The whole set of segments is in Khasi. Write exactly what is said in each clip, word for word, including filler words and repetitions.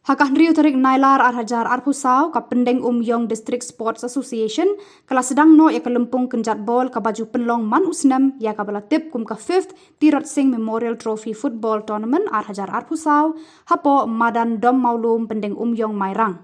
Ha ka hynriew tarik Nailar ar hajar arphew saw, ka Pyndengumiong District Sports Association ka la sdang noh ïa ka lympung kynjat bol kaba ju pynlong man u snem, ïa kaba la tip kum ka fifth Tirot Sing Memorial Trophy Football Tournament ar hajar arphew saw, hapoh madan Dom Mawlum, Pyndengumiong, Mairang.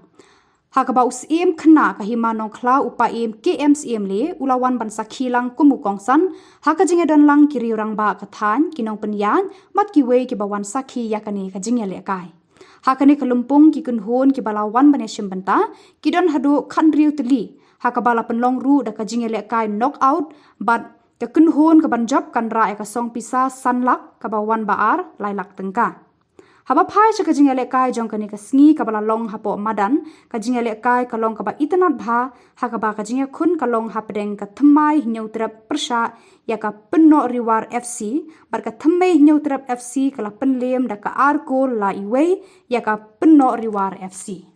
Ha kaba u Syiem Khynnah ka Hima Nongkhlaw, u Paiem K M Syiem Leh, u la wan ban sakhi lang kum u kongsan ha ka jingïadon lang ki riew rangbah ka thaiñ, ki nongpynïaid bad kiwei kiba wan sakhi ïa kane ka jingïalehkai. Ha kane ka lympung, ki kynhun kiba la wan ban ïashim bynta ki don haduh khathynriew tylli, ha kaba la pynlong ruh da ka jingïalehkai knockout, bad ka kynhun kaban jop kan rah ïa ka song pisa san lak, kaba wan ba ar, lai lak tyngka. Haba phai sha ka jingïalehkai jong kane ka sngi kaba la long hapoh madan, ka jingïalehkai ka long kaba itynnad bha, ha kaba ka jingïakhun ka long hapdeng ka thymmai Hynñiewtrep pyrshah ïa ka Pynnohriwar F C, bad ka thymmai Hynñiewtrep F C ka la pynlem da ka ar kol la iwei ïa ka Pynnohriwar F C.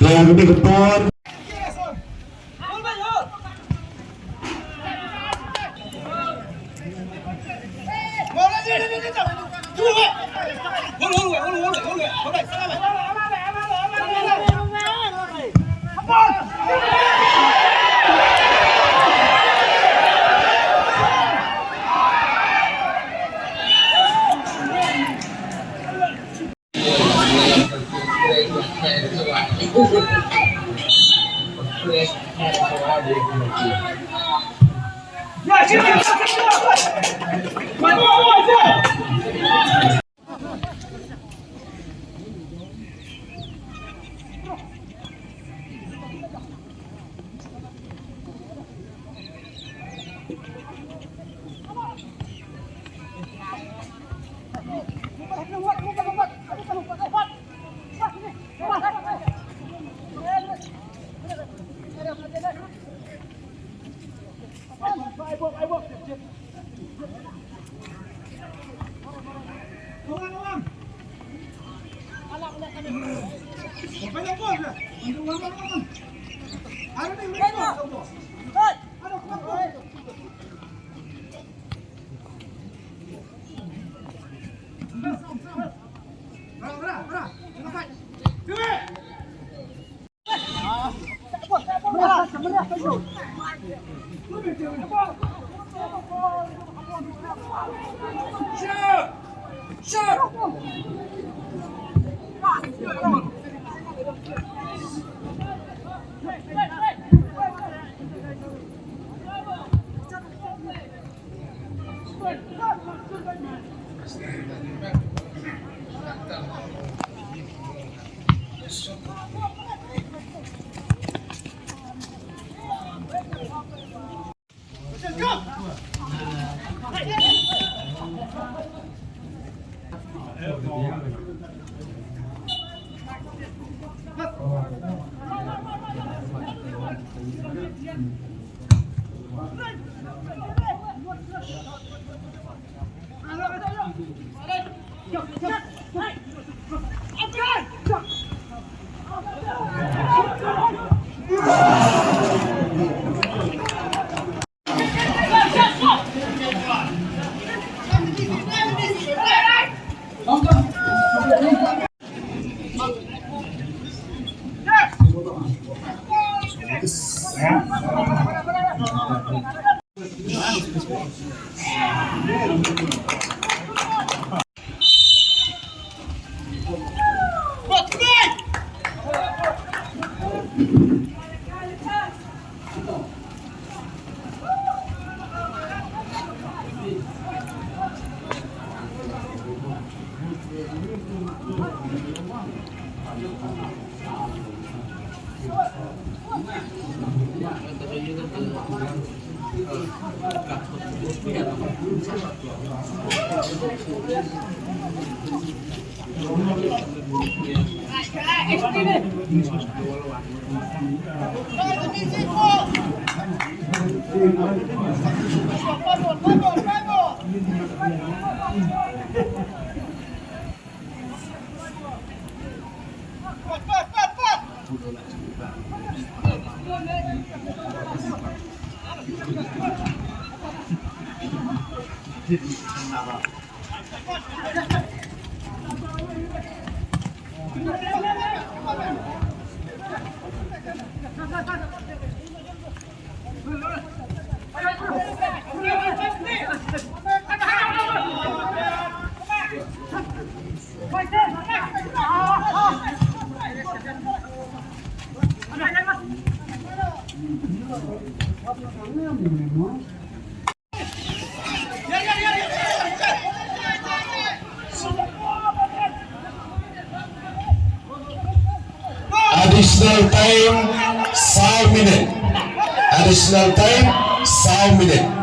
Player number four. Additional time, saw minute. Additional time, saw minute.